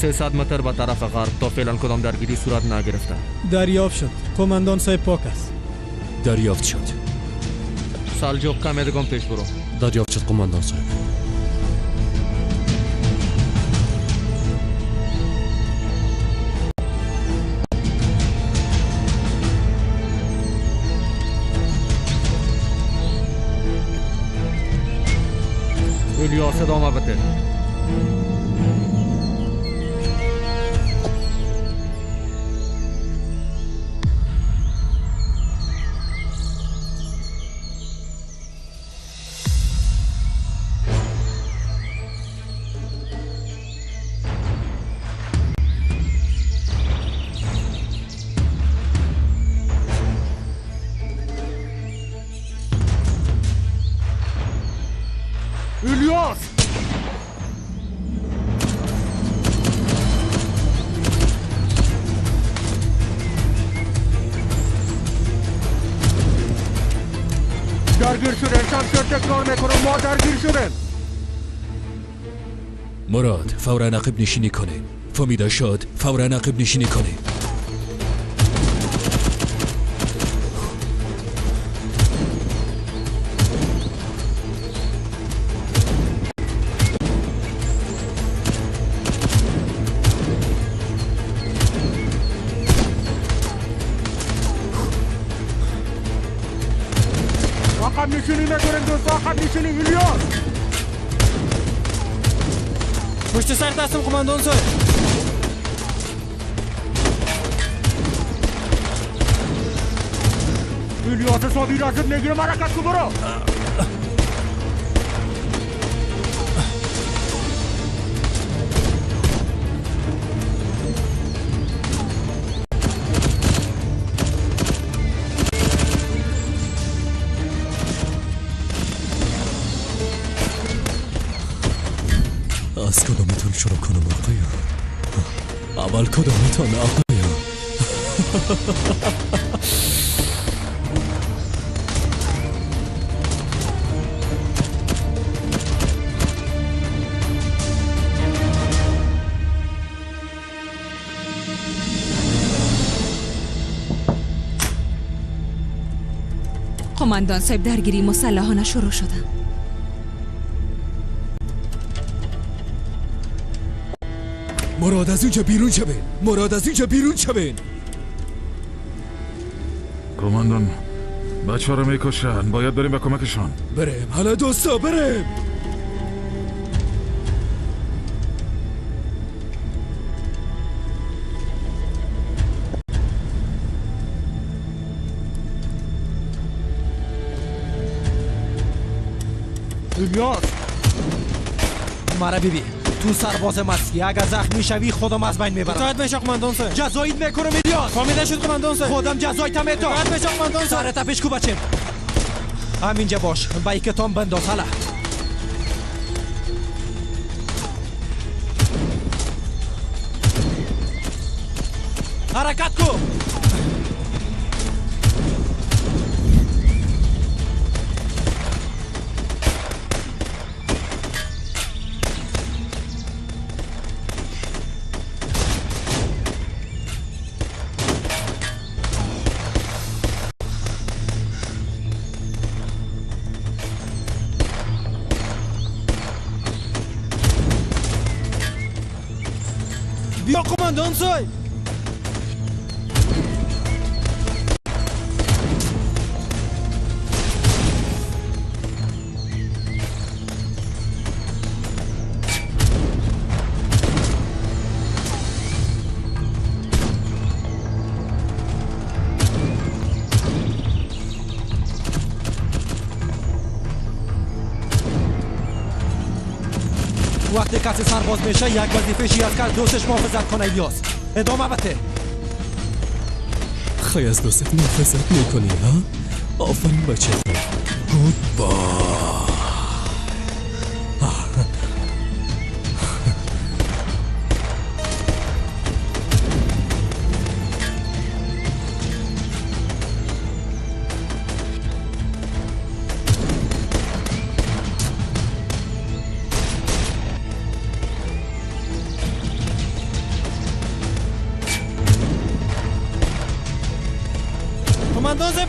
300 متر به طرف غرب. تا فعلا کدام درگیری صورت نگرفته. دریافت شد قماندان صاحب، پاک است. دریافت شد. سالجوق کمی دیگه پیش برو. دریافت شد قماندان صاحب. الیاس ادامه بده. الیاس درگیر شدن. شمشیر تکرار میکنم، ما درگیر شدن. مراد فورا عقب نشینی کنین. فهمیده شد؟ فورا عقب نشینی کنین. عقب نشینی میکنیم دوستا، عقب نشینی. الیاس پشت سر دستم قماندان صاحب. الیاس حسابی رازت میگیرم، حرکت کن برو. از کدامتون شروع کنم آقایان؟ اول کدامتون آقایان؟ قماندان صاحب درگیری مسلحانه شروع شده. مراد از اینجا بیرون شوین. مراد از اینجا بیرون شوین. قماندان بچه رو میکشن، باید بریم به کمکشان. بریم حالا دوستا، بریم. الیاس مرا ببین، تو سرباز مسکی، اگر زخمی شوی خودم از بین میبرم. اطاعت میشه قماندان صاحب. جزایت میکنم الیاس. فهمیده شد قماندان صاحب. خودم جزایت میتم. اطاعت میشه قماندان صاحب. سرت پیش کو بچم. همینجا باش، بایکتان بنداز. حالا حرکت کو. بیا قماندان صاحب. وقتی کسی سرباز میشه یک وظیفه شی است که از دوستش محافظت کنه. الیاس ادامه بده. خیلی از دوستت محافظت میکنی ها؟ آفرین بچه. گود بای.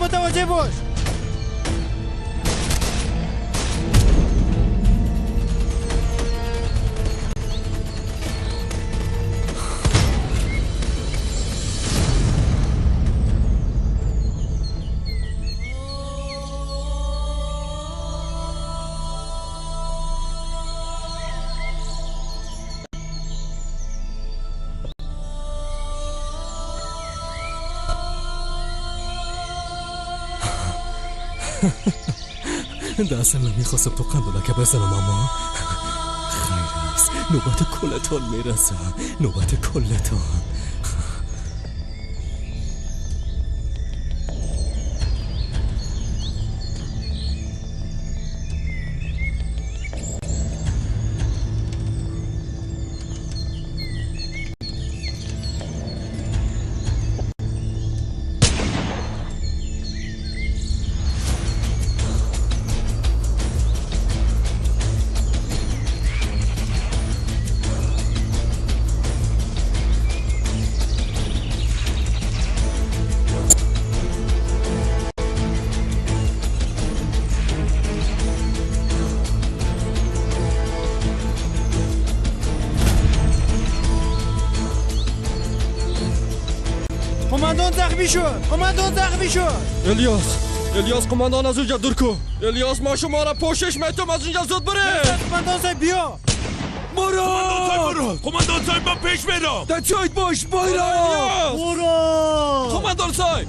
متوجه باش. اصلا نمیخواستم تو قندولکه بزنم، اما خیر است. نوبت کلتان میرسه، نوبت کلتان. قماندان زخمی شد، قماندان زخمی شد. الیاس، الیاس، قماندان از اونجا دور کو. الیاس، ما شما را پوشش میتم، از اونجا زود بره. قماندان صاحب بیا. مراد، قماندان صاحب، من پیش میرم. در جایت باش بایرا. مراد، قماندان صاحب.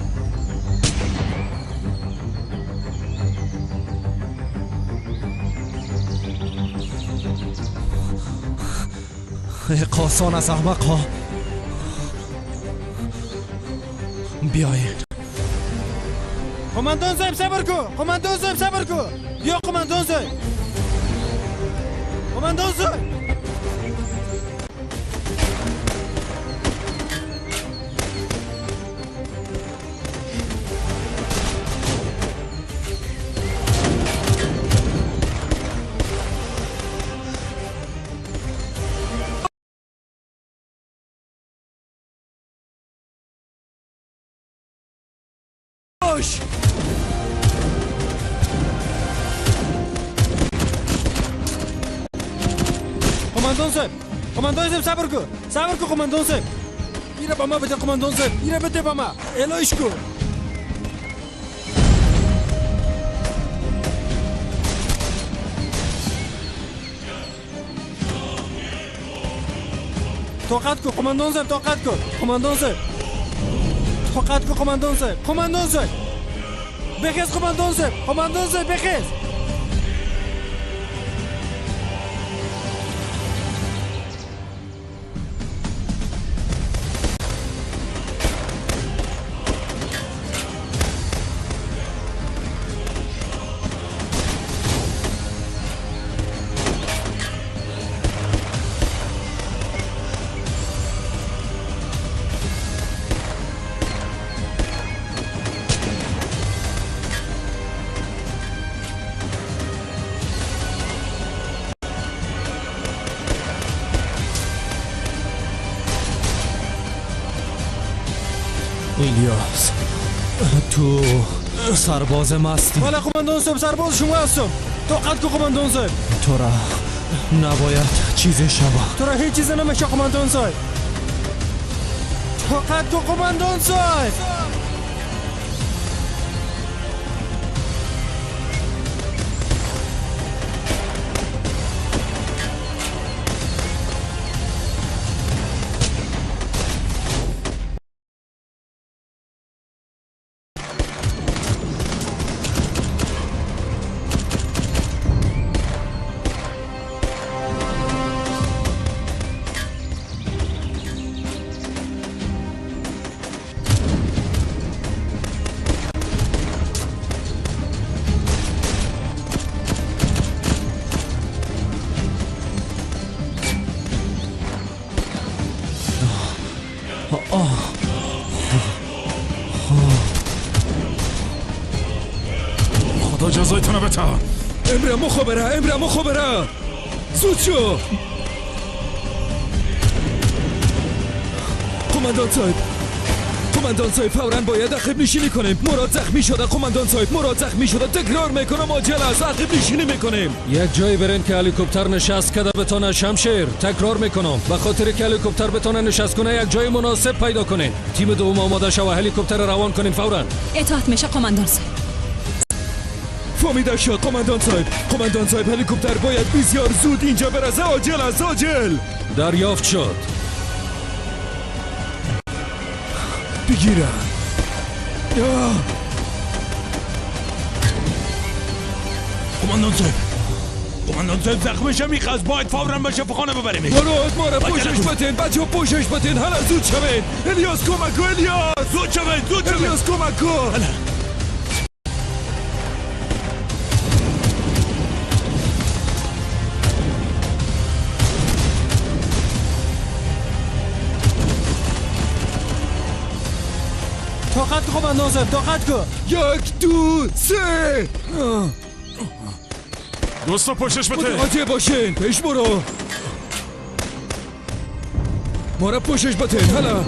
قاسان از احمق ها. بیاین. قماندان صاحب صبر کن، قماندان صاحب صبر کن. بیا قماندان صاحب، قماندان صاحب. قماندان صاحب، قماندان صاحب صبر کن، صبر کن قماندان صاحب. ایره با ما بده قماندان صاحب، ایره بده با ما. الهیش کن. طاقت کن قماندان صاحب، طاقت کن قماندان صاحب، طاقت کن قماندان صاحب. قماندان صاحب بخیز، قماندان صاحب، قماندان صاحب بخیز. الیاس، تو سرباز مستی. بله قماندان صاحب، سرباز شما هستم. طاقت کن قماندان صاحب. تو را نباید چیزی شود. تو را هیچ چیزی نمیشه قماندان صاحب. طاقت کن قماندان صاحب. خدا جزایتون بده. امره مخابره، امره مخابره، زود شو. قماندان صاحب، قماندان صاحب فوراً باید عقب نشینی کنیم. مراد زخمی شده قماندان صاحب، مراد زخمی شده. تکرار میکنم عاجل است، عقب نشینی میکنیم. یک جایی برین که هلیکوپتر نشست کده بتونه شمشیر. تکرار میکنم به خاطر که هلیکوپتر بتونه نشست کنه یک جای مناسب پیدا کنین. تیم دوم آماده شوه، هلیکوپتر روان کنین فوراً. اطاعت میشه قماندان صاحب. فهمیده شد قماندان صاحب. قماندان صاحب هلیکوپتر باید بسیار زود اینجا برسه. عاجل است، عاجل. دریافت شد. بگیرم. قماندان صاحب، قماندان صاحب زخمش میخواست، باید فوراً به شفاخانه ببریمش. مراد ما را پوشش بتین بچه ها، پوشش بتین. حالا زود شوین. الیاس کمک کن، الیاس زود شوین، زود شوین. الیاس کمک کن. طاقت کن قماندان صاحب، طاقت کن. 1 2 3. دوستا پوشش بده. متوجه باشین، پیش برو. ما را پوشش بده. حالا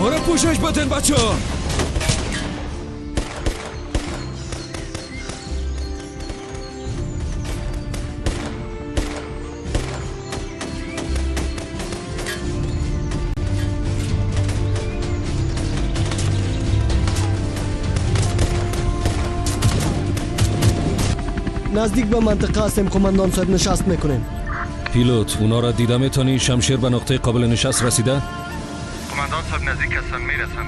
ما را پوشش بده بچه ها. نزدیک به منطقه هستیم قماندان صاحب، نشست میکنیم. پیلوت اونا را دیده میتونی؟ شمشیر به نقطه قابل نشست رسیده؟ قماندان صاحب نزدیک هستن، میرسن.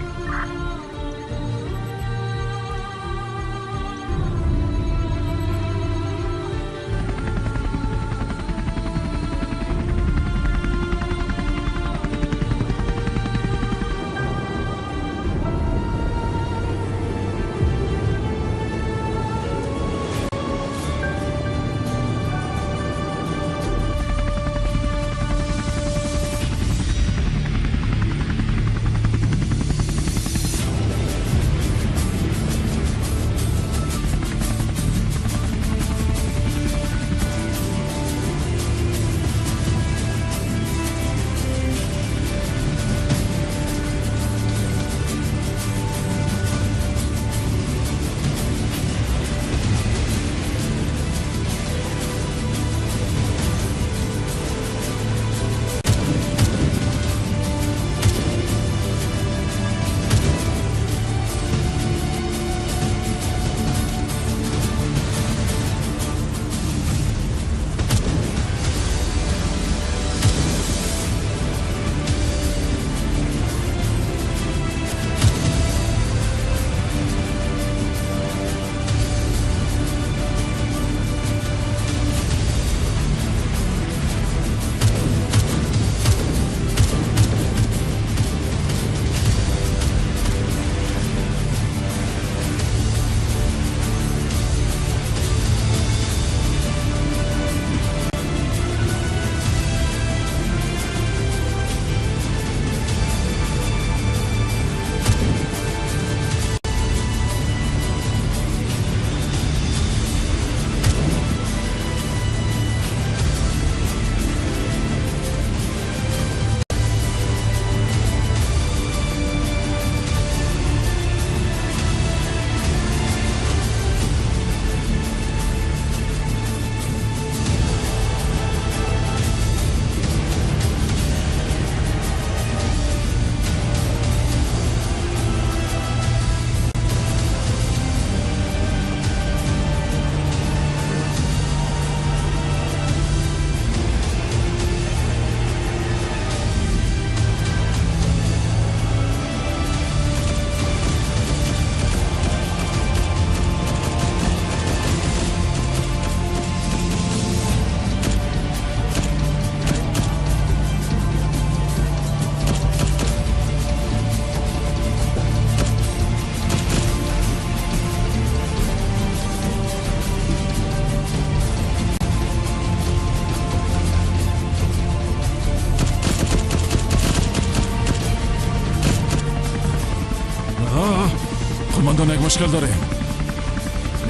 قماندان یک مشکل داریم.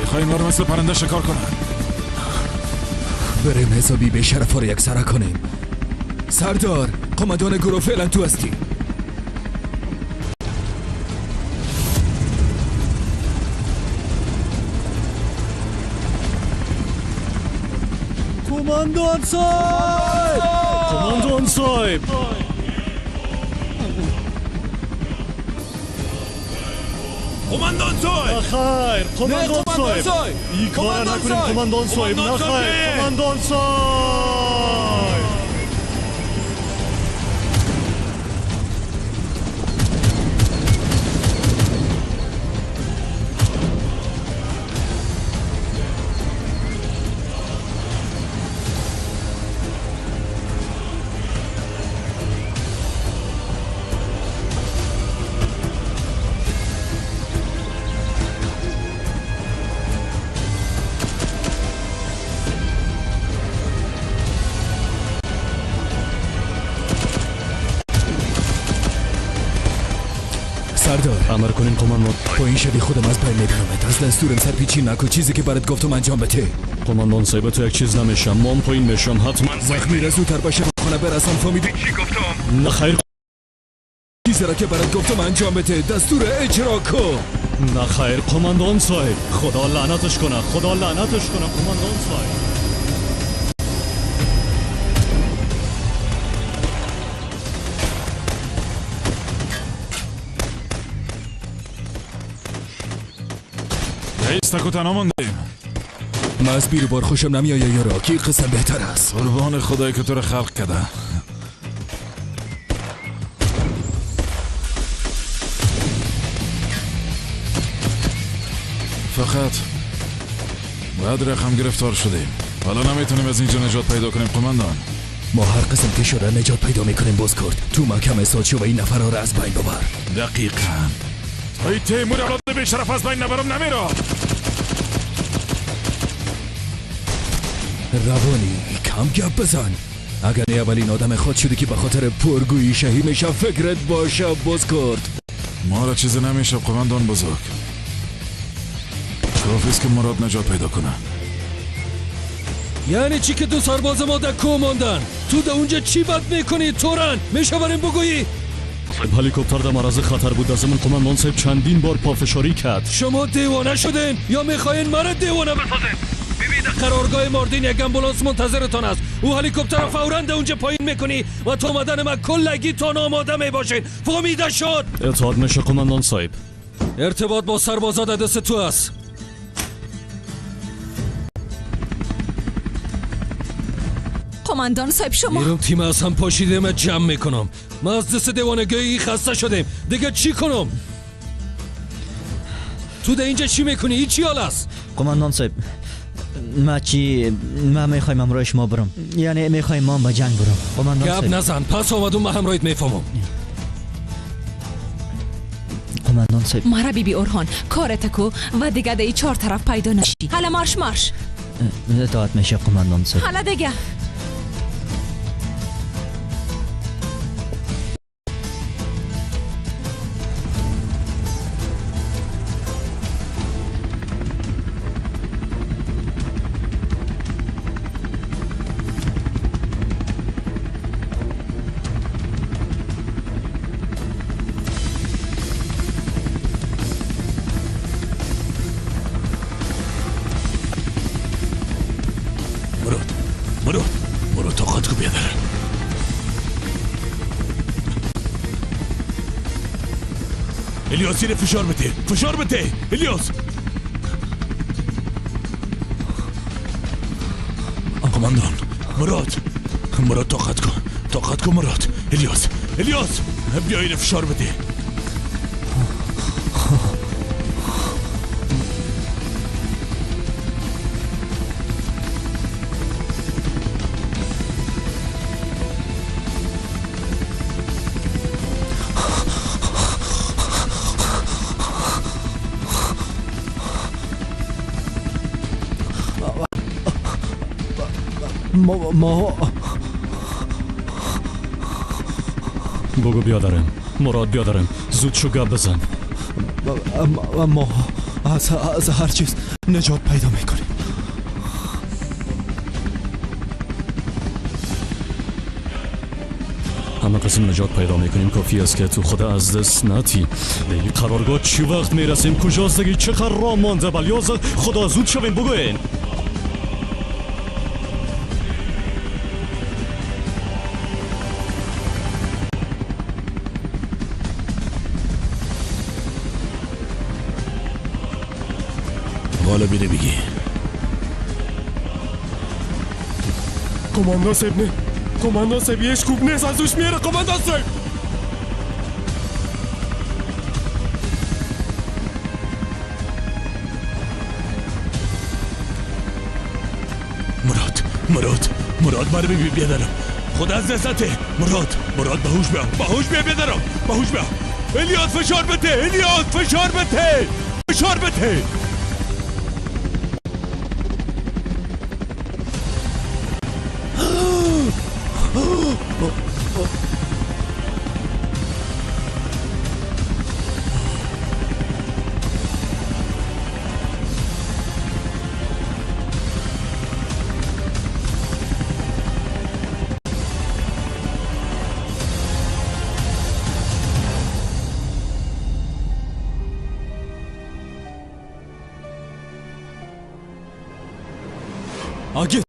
میخوایم ما رو مثل پرنده شکار کنن. بریم حسابی به شرف رو یک سره کنیم. سردار، قماندان گروه فعلا تو هستی. قماندان صاحب، قماندان صاحب، قماندان صاحب. نخیر قماندان صاحب، این کار نکنیم قماندان صاحب. نخیر قماندان صاحب. سردار، امر کنین قماندان. پایین شدی خودم از بین میبرمت. از دستورم سرپیچی نکن، چیزی که برات گفتم انجام بده. قماندان صاحب تو یک چیز نمیشم، من پایین میشم حتما. زخمی را زودتر باشه خانه برسم. فهمیدی چی گفتم؟ نه خیر، چیزی را که برات گفتم انجام بده، دستور اجرا کن. نه خیر قماندان صاحب، خدا لعنتش کنه، خدا لعنتش کنه قماندان صاحب. رئیس تک و تنها ماندیم. من از بیرو بار خوشم نمیآید یارا، کی قسم بهتر است. قربان خدایی که تو رو خلق کرده. فقط بعد رقم گرفتار شدیم، حالا نمیتونیم از اینجا نجات پیدا کنیم قماندان. ما هر قسم که شده نجات پیدا میکنیم بازکرد. تو محکم ساز شو و این نفرها را از بین ببر. دقیقاً. ای تیمور اولاد بیشرف از بین نبرم نمیرم. روانی کم گپ بزن. اگر نه اولین آدم خود شدی که به خاطر پرگویی شهید میشه، فکرت باشه بازکرد. ما را چیزی نمیشه قماندان بزرگ. کافی است که مراد نجات پیدا کنه. یعنی چی که دو سرباز ما در کوه ماندن؟ تو در اونجا چی بد میکنی تورن؟ میشه بریم بگویی؟ هلیکوپتر در معرض خطر بود. از من قماندان صاحب چندین بار پافشاری کرد. شما دیوانه شدین یا میخواین مرا دیوانه بسازین؟ ببین قرارگاه ماردین یک امبولانس منتظرتان است. او هلیکوپتر فوراً در اونجا پایین میکنی و تا آمدن من کلگی تان آماده میباشین. فهمیده شد؟ اطاعت میشه قماندان صاحب. ارتباط با سربازا در دست تو است. قماندان صاحب شما میرم تیم از هم پاشیده من جمع میکنم. ما از دست دیوانگی خسته شدیم دیگه، چی کنم؟ تو در اینجا چی میکنی؟ این چی حال است؟ قماندان صاحب ما چی، ما میخوایم همراه شما برم، یعنی میخوایم ما به جنگ برم. قماندان صاحب گپ نزن، پس آمدم من همراهت میفهمم. قماندان صاحب مرا بی بی اورهان کارت کو و دیگه در چهار طرف پیدا نشی. حالا مارش مارش. اطاعت میشه قماندان صاحب. حالا دیگه الیاس زیر فشار بده، فشار بده الیاس. قماندان مراد، مراد طاقت کن، طاقت کن مراد. الیاس، الیاس بیا این فشار بده. ما بگو بیادرم مراد، بیادرم زود شو گپ بزن. ما از هر چیز نجات پیدا میکنیم. همه قسم نجات پیدا میکنیم، کافی است که تو خود از دست نتی. به قرارگاه چی وقت میرسیم؟ کجاست دیگه؟ چقدر راه مانده؟ بلیاز خدا زود شوین بگوین. حالا بیره بگی. قماندان صاحب نه، قماندان صاحب یش خوب نیست، از اوش میره قماندان صاحب. مراد مراد مراد مرا ببین بیادرم، خدا از دستته. مراد مراد باهوش بیا، باهوش بیا بیادرم، باهوش بیا. الیاس فشار بده، الیاس فشار بده، فشار بده. آگیت،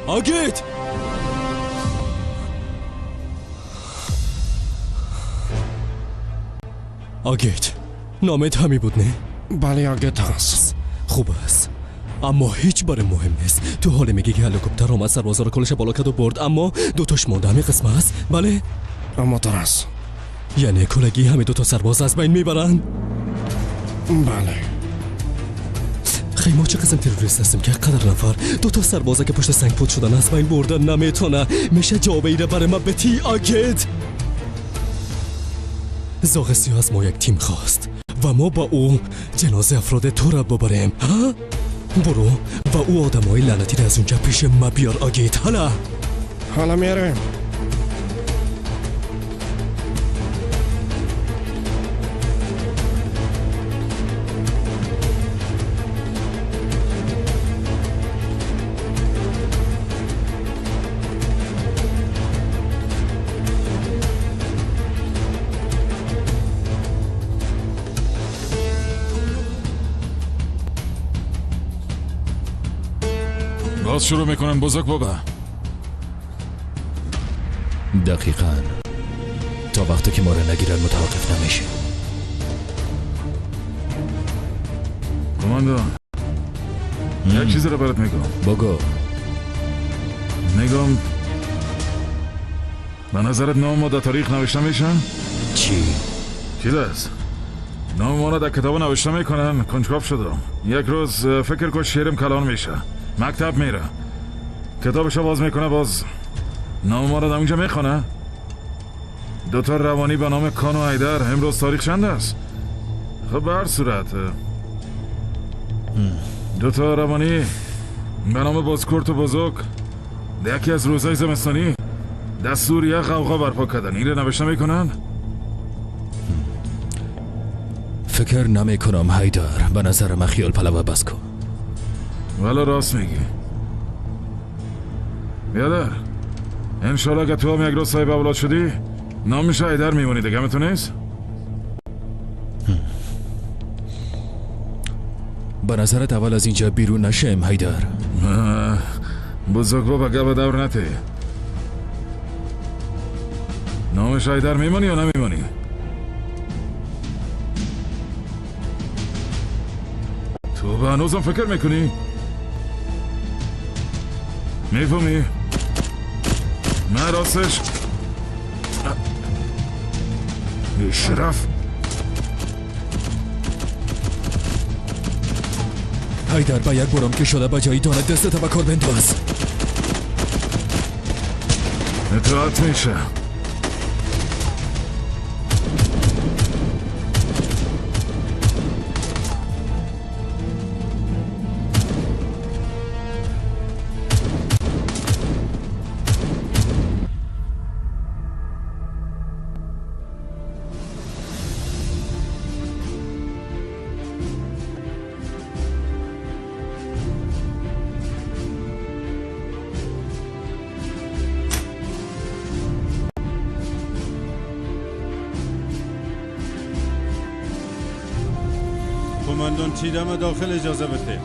آگیت، آگیت، نامت همی بود نه؟ بله آگیت هست. خوب است، اما هیچ بار مهم نیست. تو حال میگی که هلیکوپتر آمد سربازا رو کلش بالا کرد و برد، اما دوتاش مونده. همین قسمه است؟ بله؟ اما درست. یعنی کلگی همه دوتا سرباز از بین میبرن؟ بله. خیلی ما چه قسم تروریست هستیم که قدر نفر دو تا سربازه که پشت سنگ پود شدن از بین بردن نمیتونه. میشه جواب ایره برای ما بتی آگید؟ زاغ سیاه از ما یک تیم خواست و ما با او جنازه افراد تو را ببریم. ها؟ برو و او آدمای لعنتی را از اونجا پیش ما بیار آگید. حالا حالا میریم. باز شروع میکنن بزرگ بابا. دقیقاً تا وقتی که ما رو نگیرن متوقف نمیشه. کماندان یک چیزی رو برات میگم. بگو. میگم به نظرت نام ما در تاریخ نوشته میشن؟ چی؟ چیز است؟ نام ما رو در کتاب نوشته میکنن. کنجکاو شدم. یک روز فکر کن شیرم کلان میشه، مکتب میره، کتابشو باز میکنه، باز نام ما رو در اونجا میخونه. دوتا روانی به نام کان و حیدر. امروز تاریخ چند است؟ خب به هر صورت دوتا روانی به نام بازکورت و بزرگ در یکی از روزهای زمستانی دستور یک غوغا برپا کردن. این رو نوشته میکنن؟ فکر نمیکنم حیدر. به نظر من خیال پلوه بس کن. والا راست میگی بیادر. انشالله که تو هم یک روز صاحب اولاد شدی نام میشه حیدر میمونی دیگه. همتون نیست؟ به نظرت اول از اینجا بیرون نشیم حیدر؟ بزرگ بابا گپ دور نته. نامش حیدر میمونی یا نمیمونی؟ تو به هنوزم فکر میکنی؟ میفهمی؟ نه راستش شرف. حیدر با یک برام که شده با جایی دانه دستت به کار بنداز. اطاعت میشه. قماندان چیدم داخل اجازه بده.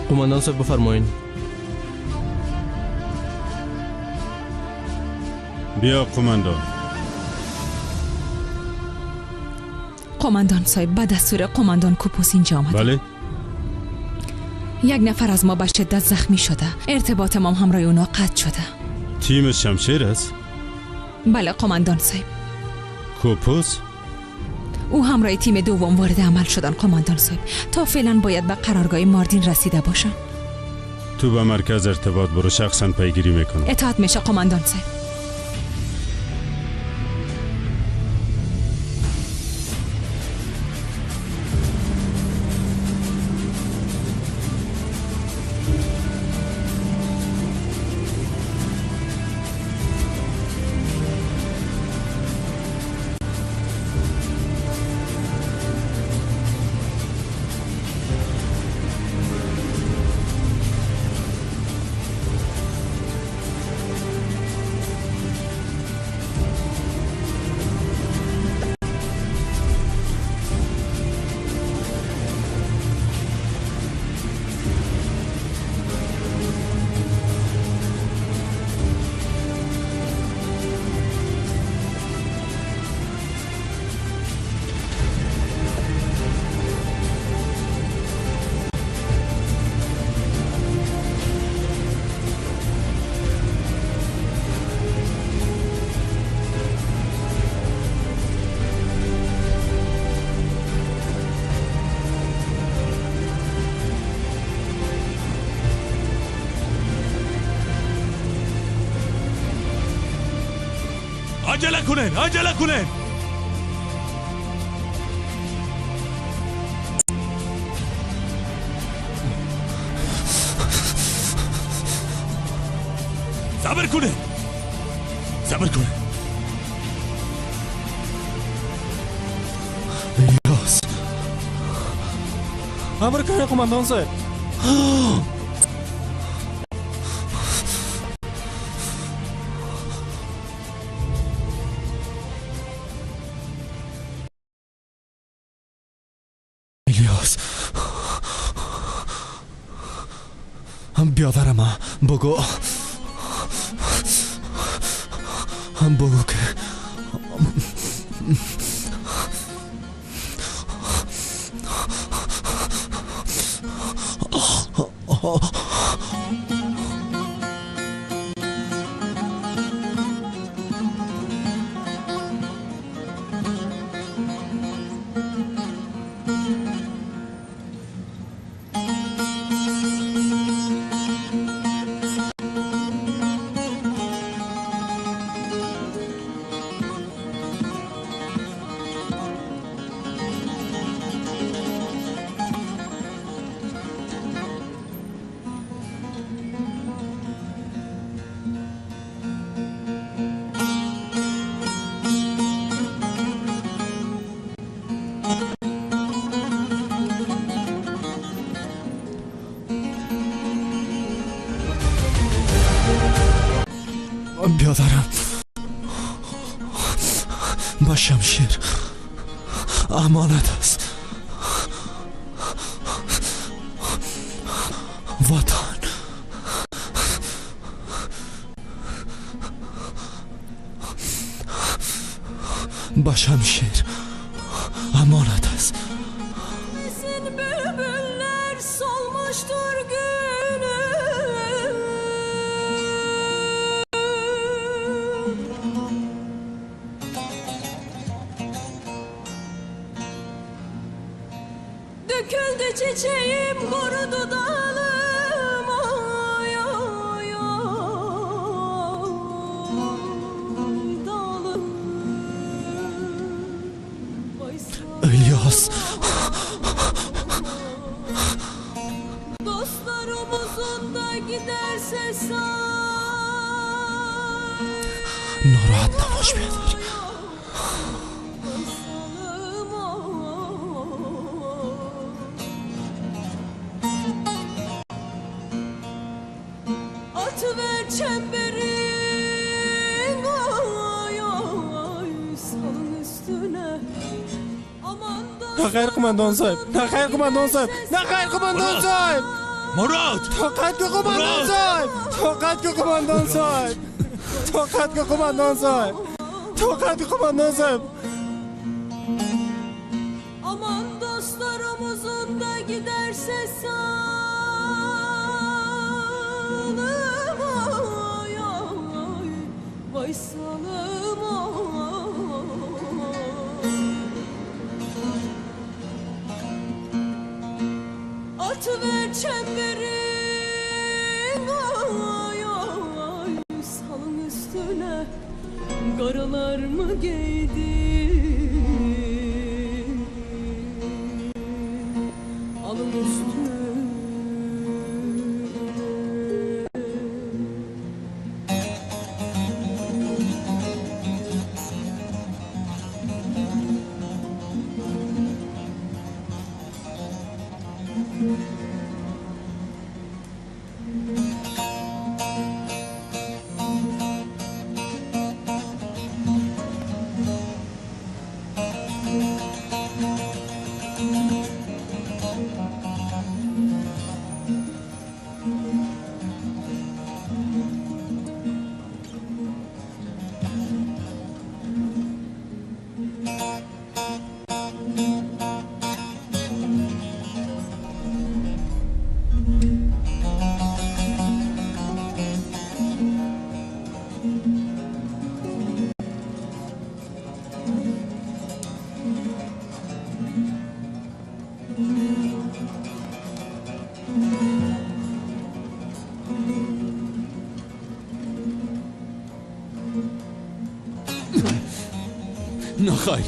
قماندان صاحب بفرمایین. بیا قماندان. قماندان صاحب، به دستور قماندان کوپوس اینجا آمد. بله. یک نفر از ما به شدت زخمی شده. ارتباط ما همراه اونا قطع شده. تیم شمشیر است؟ بله قماندان صاحب. کوپوس؟ او همراه تیم دوم وارد عمل شدن قماندان صاحب. تا فعلا باید به قرارگاه ماردین رسیده باشن. تو به مرکز ارتباط برو، شخصا پیگیری میکنم. اطاعت میشه قماندان صاحب. عجله کنین، عجله کنین. صبر کنین، صبر کنین. الیاس، امر کنین قماندان صاحب. بیادر ما بگو، بگو که بیادرم با شمشیر امانت است. وطن با شمشیر امانت است. Döküldü çiçeğim, kurudu dalım, ay ay ay dalım. İlyas, dostlar omuzunda giderse say. ناراحت نباش بیادر. Çemberin ay ay salın üstüne. نه خیر قماندان صاحب، نه خیر قماندان صاحب، نه خیر قماندان صاحب. مراد، طاقت که قماندان صاحب، طاقت که قماندان صاحب، طاقت که قماندان صاحب، طاقت که قماندان صاحب. giderse salım oy oy, vay salım oy. Atıver çemberin oy oy, salın üstüne karalar mı giydi? Alın üstüne. نخیر،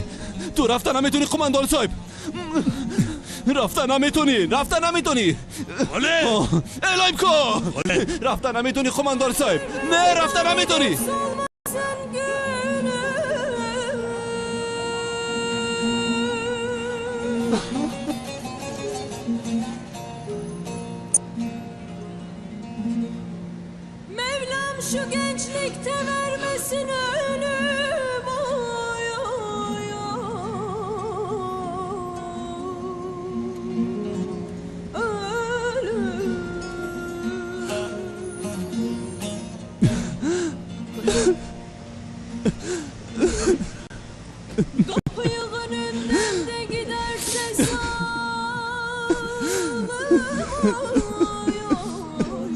تو رفته نمیتونی قماندان صاحب، رفته نمیتونی، رفته نمیتونی. الایم کو، رفته نمیتونی قماندان صاحب، نه رفته نمیتونی. Mevlam şu gençlikte vermesin ölüm oy oy oy. Ölüm. Kapıyı önünden de giderse salım oy oy,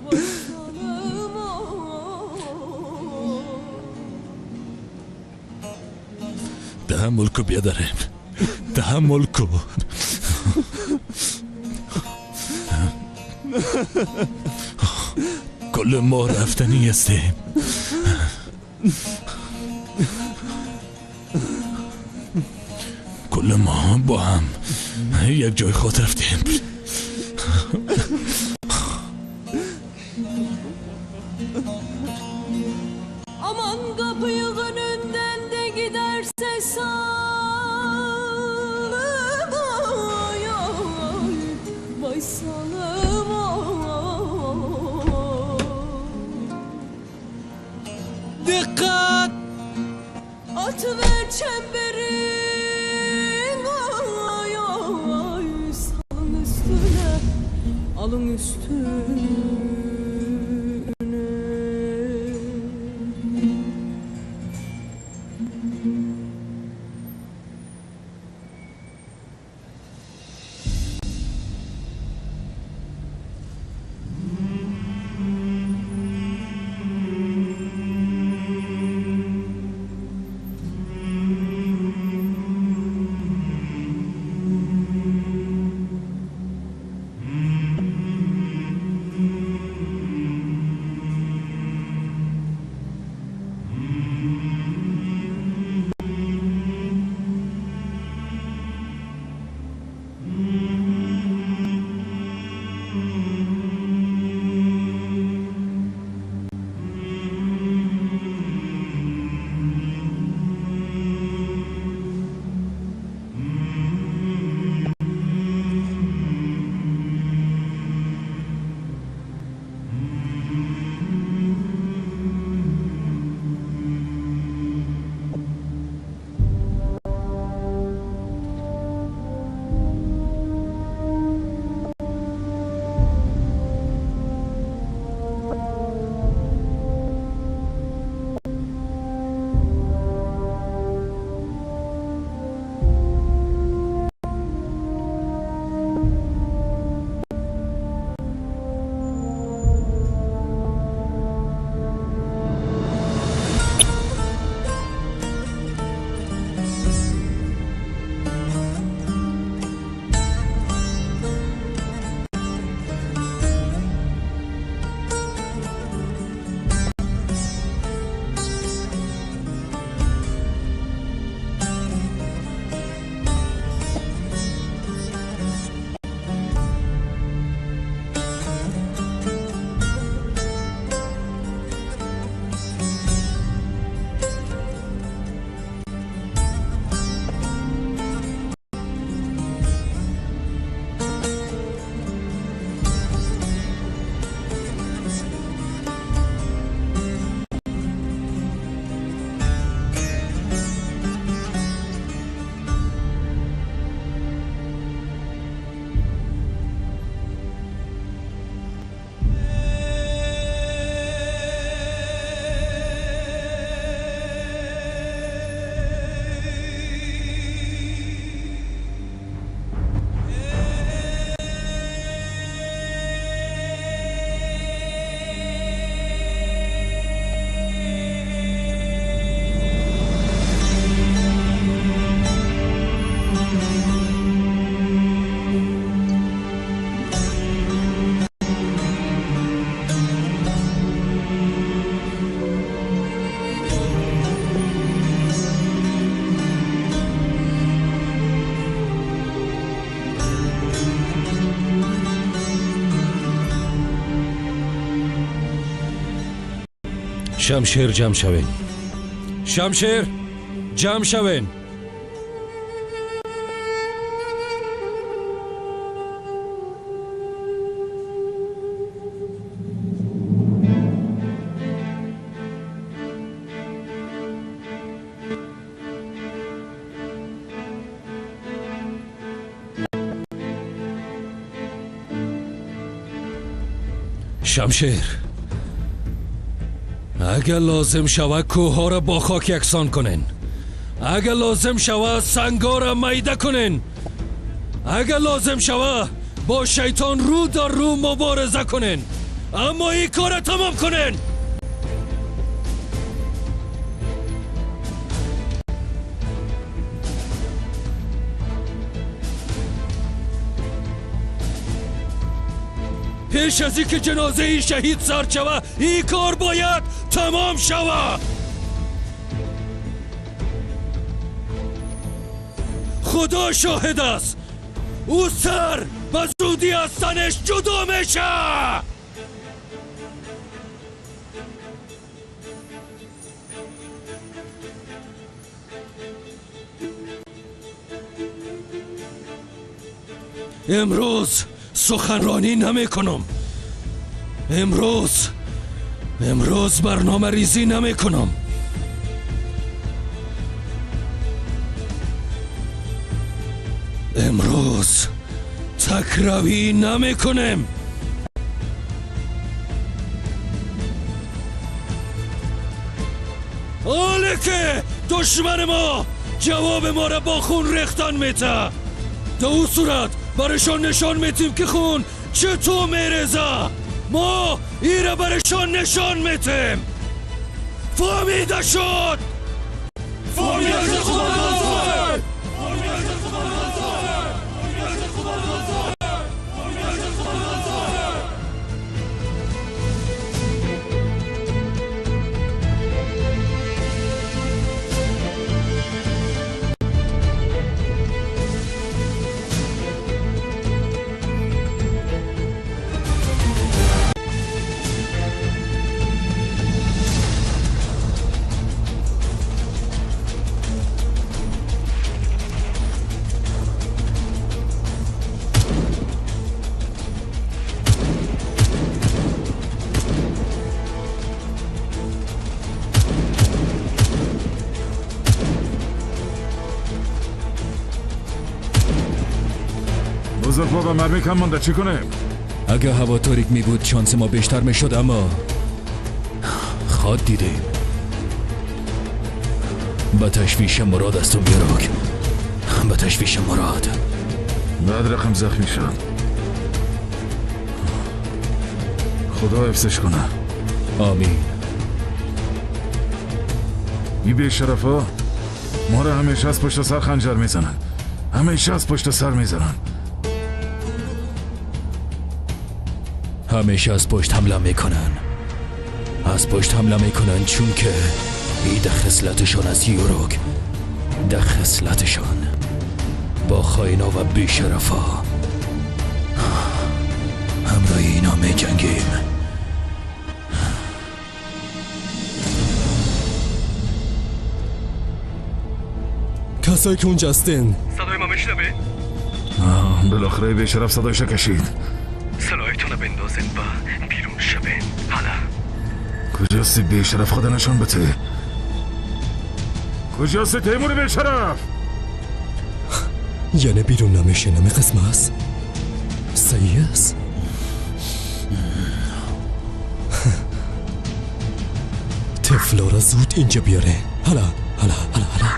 vay salım oy. تحمل کو بیادرم، تحمل کو. کل ما رفتنی هستیم. کل ما با هم یک جای خود رفتیم. Aman kapıyı önünden de giderse salım oy oy, vay salım oy. Dikkat! Atıver çemberin oy oy, salın üstüne, alın üstüne. شمشیر جمع شوین. شمشیر جمع شوین. شمشیر، اگر لازم شود کوه را با خاک یکسان کنین، اگر لازم شود سنگا را میده کنین، اگر لازم شود با شیطان رو در رو مبارزه کنین، اما این کار را تمام کنین. پیش از اینکه جنازه این شهید سرد شود، این کار باید تمام شود. خدا شاهد است، او سر به زودی از تنش جدا میشه. امروز سخنرانی نمی کنم. امروز برنامه ریزی نمی کنم. امروز تکروی نمی کنم. حاله که دشمن ما جواب ما را با خون ریختن میته، در او صورت برشان نشان میتیم که خون چطور میرزه. ما ایره برشان نشان میتیم. فهمیده شد. فهمیده شد قماندان صاحب. بزرگ بابا مرمی کم مانده، چی کنیم؟ اگه هوا تاریک می بود شانس ما بیشتر می شد، اما خواد دیدیم. به تشویش مراد است و بیراک، به تشویش مراد. بعد رقم زخمی شد. خدا حفظش کنه. آمین. این بی‌شرفا ما را همیشه از پشت سر خنجر میزنن، همیشه از پشت سر میزنن، همیشه از پشت حمله میکنن، از پشت حمله میکنن، چون که ای ده خصلتشان از یوروک، ده خصلتشان با خائنا و بیشرفا همراه اینا میجنگیم. کسایی که اونجا هستین صدای ما میشنوی؟ بالاخره بیشرف صدایش کشید. سلاحتون رو بندازین و بیرون شوین. حالا کجاستی بیشرف؟ خدا نشان بده. کجاستی تیمور بیشرف؟ یعنی بیرون نمیشه، نمی قسم است؟ صحیح است؟ طفلا را زود اینجا بیاره. حالا حالا حالا حالا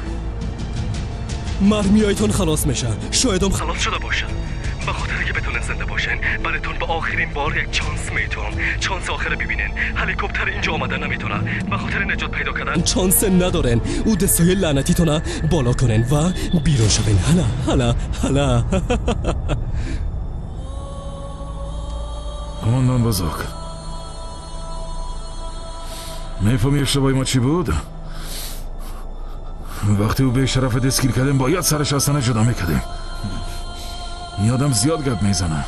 مرمیایتون خلاص میشن، شایدم خلاص شده باشن. به خاطر که بتونن زنده باشن براتون به آخرین بار یک چانس میتونم. چانس آخر ببینن. هلیکوپتر اینجا آمده نمیتونه. به خاطر نجات پیدا کردن چانس ندارن. او دستای لعنتیتونه بالا کنن و بیرون شوین. هلا هلا هلا. قماندان بزرگ، میفهمی اشتباهی ما چی بود؟ وقتی او به شرف دستگیر کردیم باید سرش از تنه جدا میکردیم. این آدم زیاد گپ میزنه.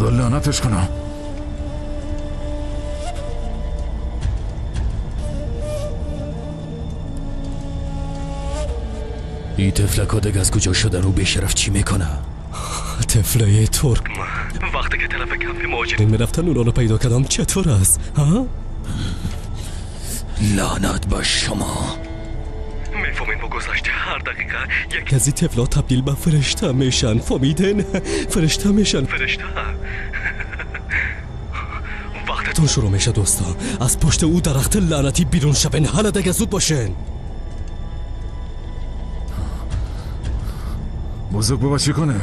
خدا لعنتش کنه. این طفلکا دیگه از کجا شدن و بیشرف چی میکنه؟ طفلای ترک وقتی که طرف کمپ مهاجرین میرفتن اونا رو پیدا کردم. چطور است؟ ها؟ لعنت به شما. میفهمین با گذشته هر دقیقه یک از این طفلا تبدیل به فرشته میشن. فهمیدین؟ فرشته میشن. فرشته. وقتتون شروع میشه دوستا. از پشت او درخت لعنتی بیرون شوین. حالا دیگه زود باشین. بزرگ بابا چی کنه؟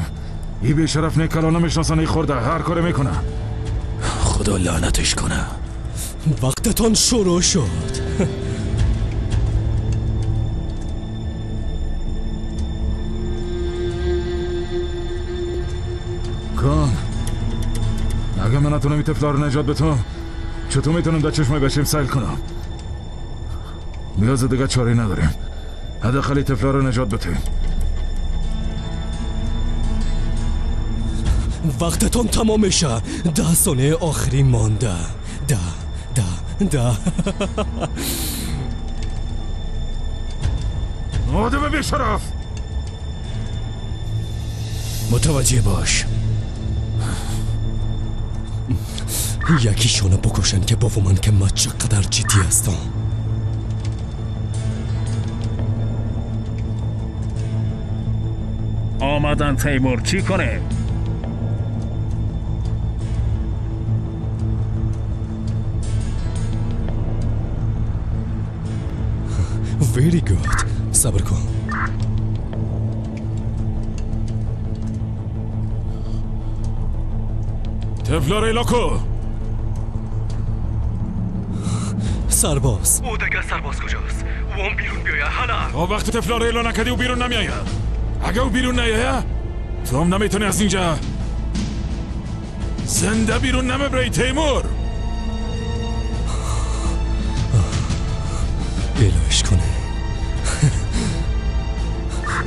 ای بیشرف نه کلانه میشناسن، ای خورده هر کاری میکنه. خدا لعنتش کنه. وقتتان شروع شد. کن اگه من نتونم این طفلا رو نجات بتم، چطور میتونم در چشمای بچیم سیل کنم؟ نیاز دیگه چاره نداریم. حداقل این طفلا رو نجات بتیم. وقتتان تمام میشه. 10 ثانیه آخری مانده. 10 10 10. آدم بیشرف، متوجه باش. یکیشونو بکشن که بفهمن که ما چقدر جدی هستم. آمدن تیمور، چی کنه؟ Very good. صبر کن. طفلا رو کو. سرباز. او دیگه سرباز کجاست؟ او هم بیرون بیاید حالا. او وقتی طفلا رو ایلا نکردی او بیرون نمیآید. اگه او بیرون نیاید تو هم نمیتونی از اینجا زنده بیرون نمیبری تیمور. ایلایش کنه.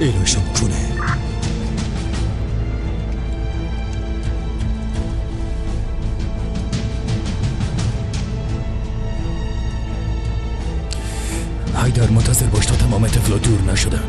ایلایشم کنه. حیدر منتظر باش تا تمام طفلا دور نشدن.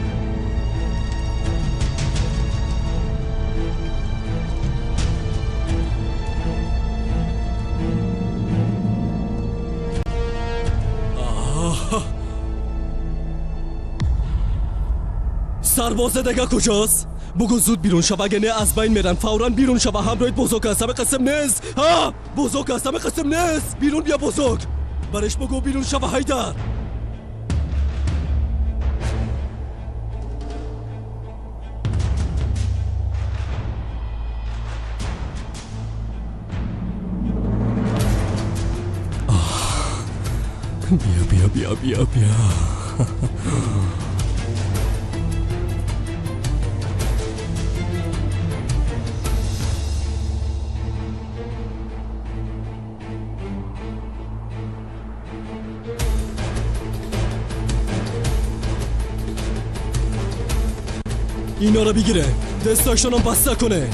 سرباز دیگه کجاست؟ بگو زود بیرون شو، اگه نه از بین میرن. فورا بیرون شو. همراهت بزرگ هستم قسم نیست. ها بزرگ هستم قسم نیست. بیرون بیا بزرگ. برش بگو بیرون شو حیدر. بیا بیا بیا بیا بیا. اینا رو بگیره، دستاشون هم بسته کنه.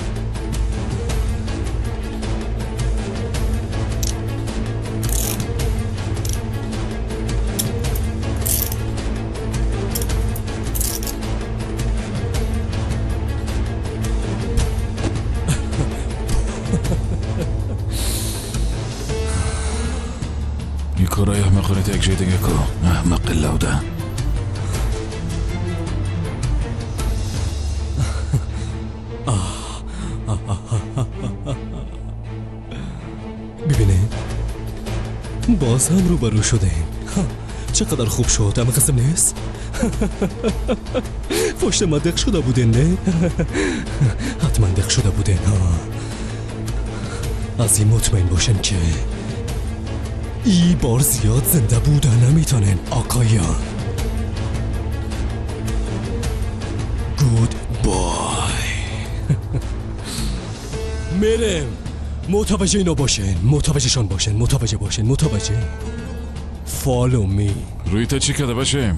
این کارای احمقانه یک جای دیگه کو، احمق لوده. ببینه باز هم روبرو شده. چقدر خوب شد. اما قسم نیست. پشت ما دق شده بوده نه؟ حتما دق شده بوده. از این مطمئن باشن که ای بار زیاد زنده بوده نمیتونن آقایان. Goodbye. میرم. متوجه اینا باشن، متوجهشان باشن، متوجه باشن، متوجه. Follow me. روی تا چی کده باشیم؟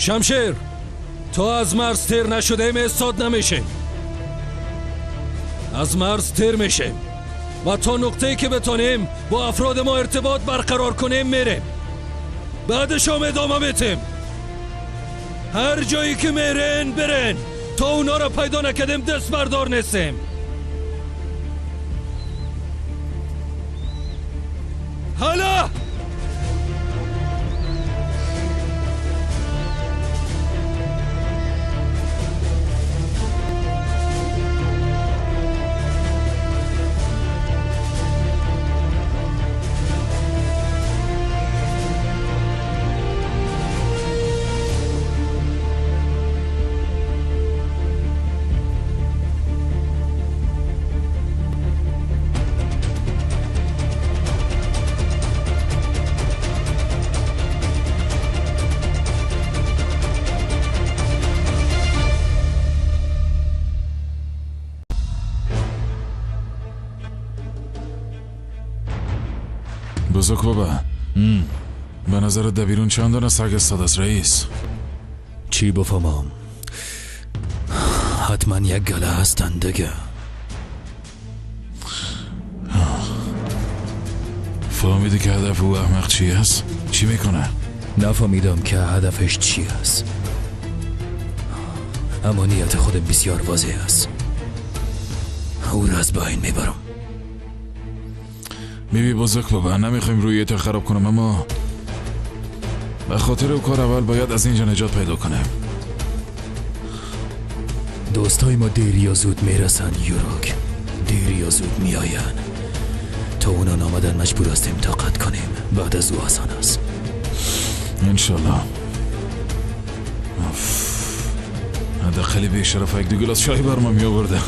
شمشیر، تا از مرز تیر نشده استاد نمیشیم. از مرز تیر میشیم و تا نقطه‌ای که بتونیم با افراد ما ارتباط برقرار کنیم میریم. بعدش هم ادامه میتیم. هر جایی که میرن برن، تا اونا را پیدا نکردیم دست بردار نیستیم. حالا بزرگ بابا، به نظر دبیرون چند دانه سگ استاد است رئیس؟ چی بفهمم؟ حتما یک گله هستن دیگه. فهمیدی که هدف او احمق چی است؟ چی میکنه؟ نفهمیدم که هدفش چی است، اما نیت خودم بسیار واضح است. او را از بین میبرم. بیبی بزرگ بابا، نمیخوایم روی تا خراب کنم، اما به خاطر او کار اول باید از اینجا نجات پیدا کنیم. دوستای ما دیر یا زود میرسن یوروک، دیر یا زود میآین. تا اونا آمدن مجبور هستیم طاقت کنیم. بعد از او آسان است انشالله. حداقل بیشرف یک دو گلاس چای بر ما می آوردن.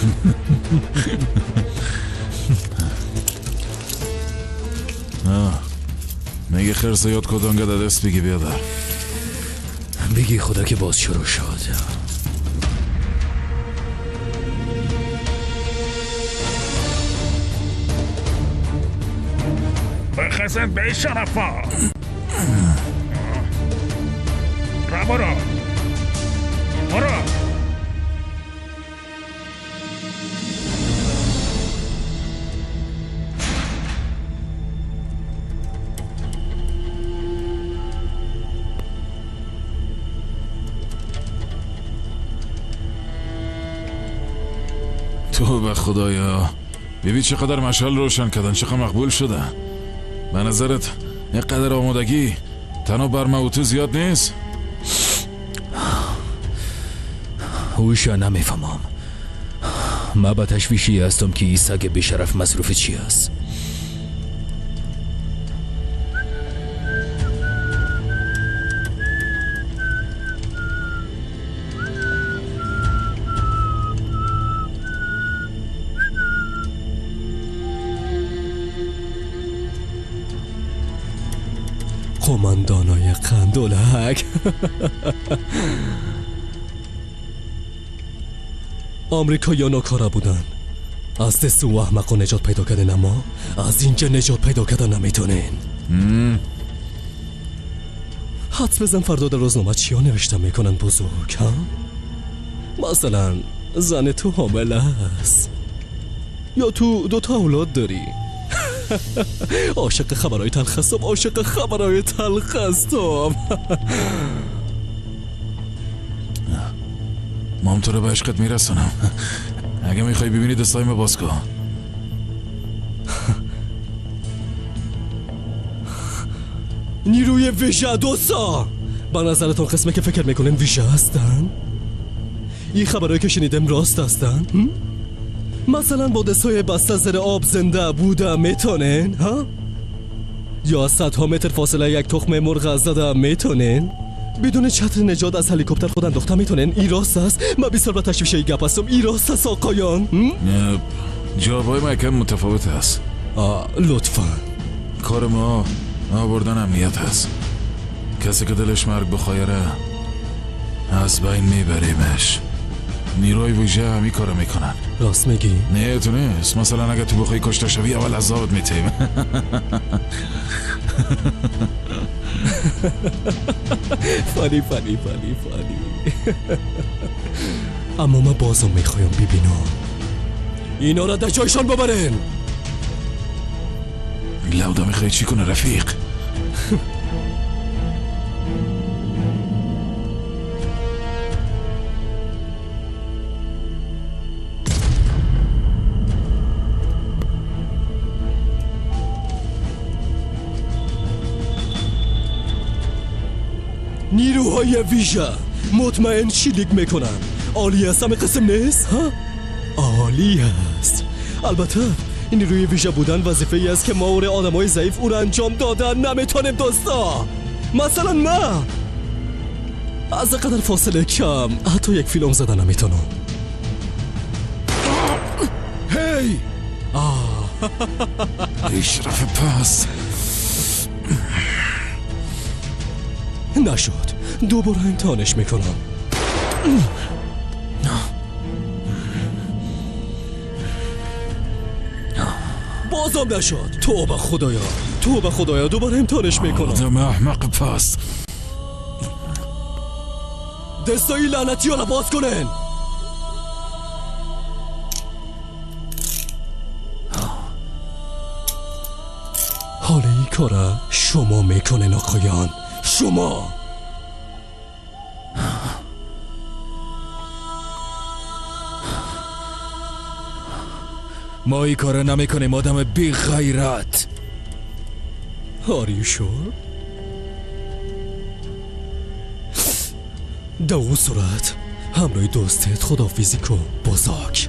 میگه خرس یاد کدانگه در دست بگی بیادر. بگی خدا که باز شروع شد. بخزن به شرفا. را برو برو. تو به خدایا، ببین چقدر مشعل روشن کردن، چقدر مقبول شده. به نظرت اینقدر آمادگی تنها بر ما و تو زیاد نیست؟ هوشا نمیفهمم. ما به تشویشی هستم که این سگ بیشرف مصروف چی است. قماندانای قندولک. آمریکایی‌ها ناکاره بودن. از دست او احمق و نجات پیدا کردن، اما از اینجا نجات پیدا کردن نمیتونین. حدس بزن فردا در روزنامه چیا نوشته میکنن بزرگ، ها؟ مثلا زن تو حامله است، یا تو دوتا اولاد داری. عاشق خبرهای تلخ هستم، عاشق خبرهای تلخ هستم. مام تو رو به عشقت میرسونم. اگه میخوای ببینی دستای ما باز کن. نیروی ویژه دوستا، به نظرتون قسمه که فکر میکنن ویژه هستن؟ این خبرهایی که شنیدم راست هستن؟ مثلا با دستای بسته زیر آب زنده بوده میتونن، ها؟ یا صدها متر فاصله یک تخم مرغ زده میتونن؟ بدون چتر نجات از هلیکوپتر خود انداخته میتونن؟ این راست است؟ من بسیار به تشویش گپ هستم. این راست است آقایان؟ جوابای ما یکم متفاوت است. لطفا. کار ما آوردن امنیت هست. کسی که دلش مرگ بخوایره از بین میبریمش. نیروی ویژه همی کارو میکنن. راست میگی؟ نه تو نیست. مثلا اگه تو بخوای کشته شوی اول عذابت میتیم. funny funny funny funny. اما من بازم میخوایم ببینم اینا را در جایشان ببرن. لودا میخوای چی کنه رفیق؟ نیروهای ویژه مطمئن شلیک میکنن. عالی است، همه قسم نیست؟ ها؟ عالی است. البته این نیروی ویژه بودن وظیفه ای است که ما اور آدمای ضعیف او را انجام دادن نمیتونیم دوستا. مثلا من از قدر فاصله کم حتی یک فیلم زدن نمیتونم. هی اشرف پس نشد، دوباره امتحانش میکنم. بازم نشد. توبه خدایا، توبه خدایا، دوباره امتحانش میکنم. آدم احمق پس دستایی لعنتی ها را باز کنن. حالا این کاره شما میکنن آقایان، شما. ما این کارو نمیکنیم آدم بی غیرت. Are you sure؟ در اون صورت همراه دوستت خداحافظی کن بزرگ.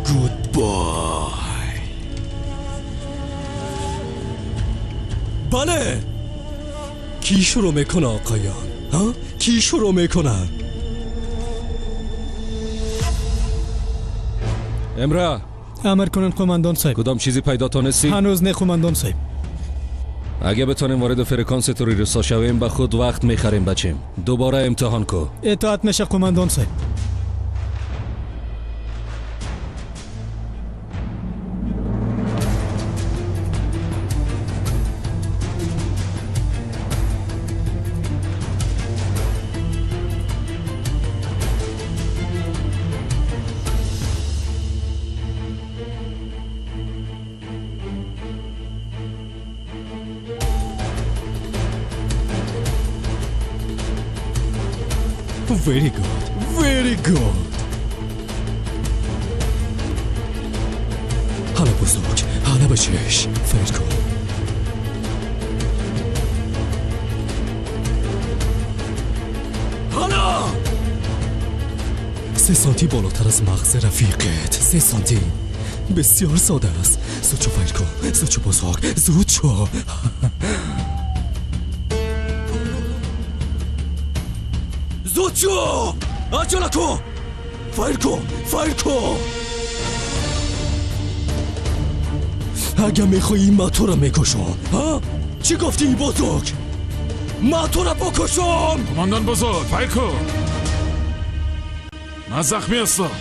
Goodbye. بله، کی شروع میکنه آقایان؟ ها؟ کی شروع میکنه؟ امره امر کنن قماندان صاحب. کدام چیزی پیدا تانستی؟ هنوز نه قماندان صاحب. اگه بتونیم وارد فرکانس تروریستا شویم به خود وقت میخریم بچیم. دوباره امتحان کو. اطاعت میشه قماندان صاحب. Very good, very good. حالا بزرگ، حالا به چشم فکر کن. حالا 3 سانتی بالاتر از مغز رفیقت. 3 سانتی بسیار ساده است. زود شو فکر کن، زود شو بزرگ، زود شو. زود شو، عجله کن، fire کن، fire کن. اگه میخوایی ما تو را میکشم. ها؟ چی گفتی بزرگ؟ ما تو را بکشم. کماندان بزرگ fire کن. من زخمی هستم.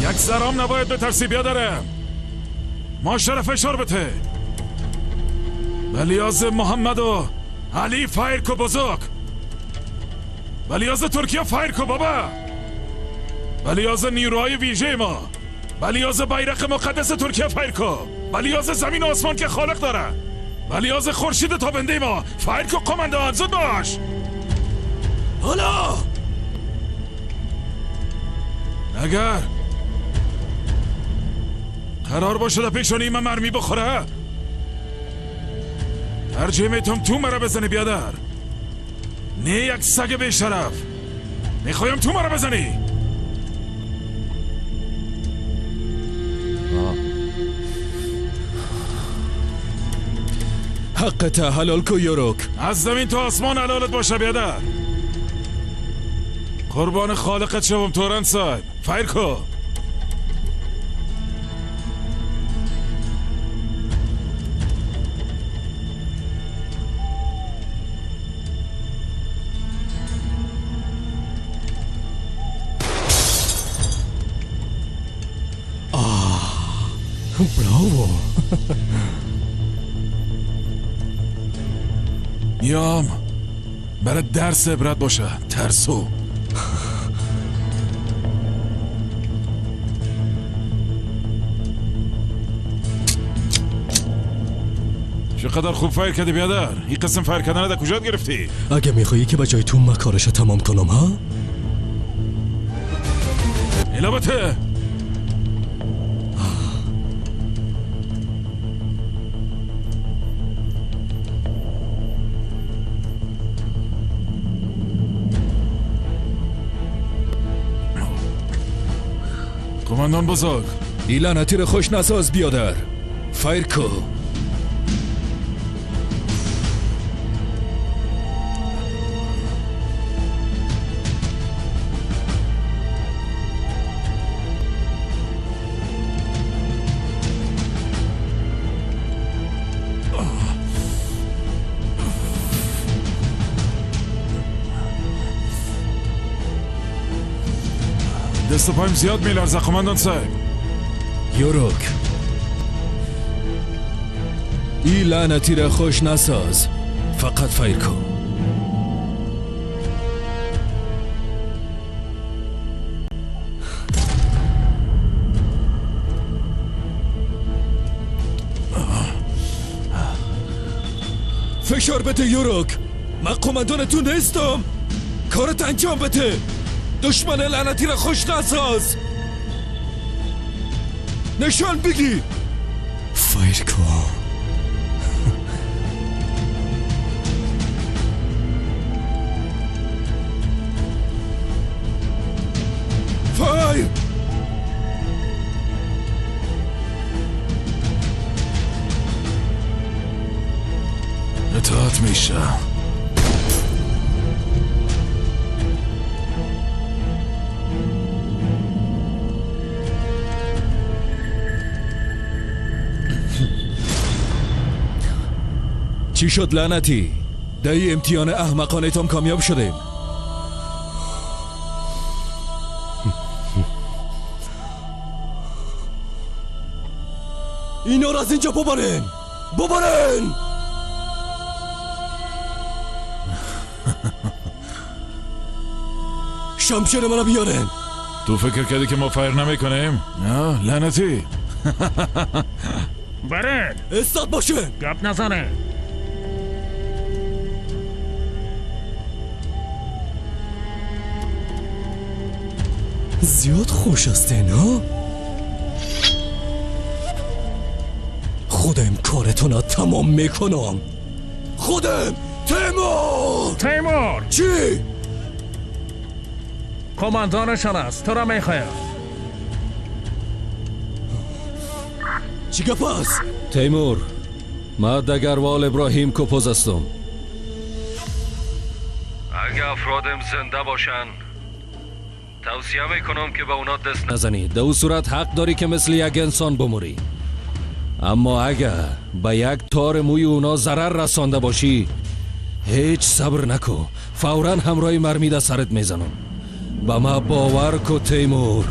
یک ذرام نباید بترسی بیادرم. ما شرف فشار بده. ولیاز محمد و علی fire کو بزرگ. ولیاز ترکیه fire کو بابا. ولیاز نیروهای ویژه ما. ولیاز بیرق مقدس ترکیه fire کو. ولیاز زمین و آسمان که خالق داره. ولیاز خورشید تابنده ما fire کو قماندان. زود باش. حالا اگر قرار باشه در پیشانی من مرمی بخوره، ترجیح میتم تو مرا بزنی بیادر، نه یک سگ بی شرف. میخوایم تو مرا بزنی. حقت حلال کو یوروک. از زمین تا آسمان حلالت باشه بیادر. قربان خالقت شوم تورن صاحب. فایر کو. براو. یام برای درس عبرت باشه ترسو. چقدر خوب فایر کردی بیادر. این قسم فایر کردن در کجا گرفتی؟ اگه میخوایی که به جای تو من کارشو تمام کنم ها؟ البته قماندان بزرگ، این لعنتی رو خوش نساز بیادر. فایر کو. دست پایم زیاد میلرزه قماندان صاحب. یوروک، این لعنتی را خوش نساز، فقط فایر کن. فشار بده یوروک، من قماندان تو نیستم. کارت انجام بده. دشمن لعنتی را خوش نساز. نشان بگی. فایر کن. فایر. اطاعت میشه. چی شد لعنتی؟ در این امتحان احمقانه تام کامیاب شدیم. اینا رو از اینجا ببرین، ببرین. شمشیر منو بیارین. تو فکر کردی که ما فایر نمیکنیم؟ نه لعنتی. برین. استاد باشه. گپ نزنه. زیاد خوش هستین ها؟ خودم کارتون رو تمام میکنم. خودم. تیمور. تیمور چی؟ کماندانشان است، تو را میخوایم. چی گپ است؟ تیمور، ما دگروال ابراهیم کپوز هستم. اگه افرادم زنده باشن توصیه میکنم که به اونا دست نزنی. در او صورت حق داری که مثل یک انسان بموری. اما اگه به یک تار موی اونا ضرر رسانده باشی هیچ صبر نکو، فورا همراه مرمی در سرت میزنم. به ما باور کو تیمور،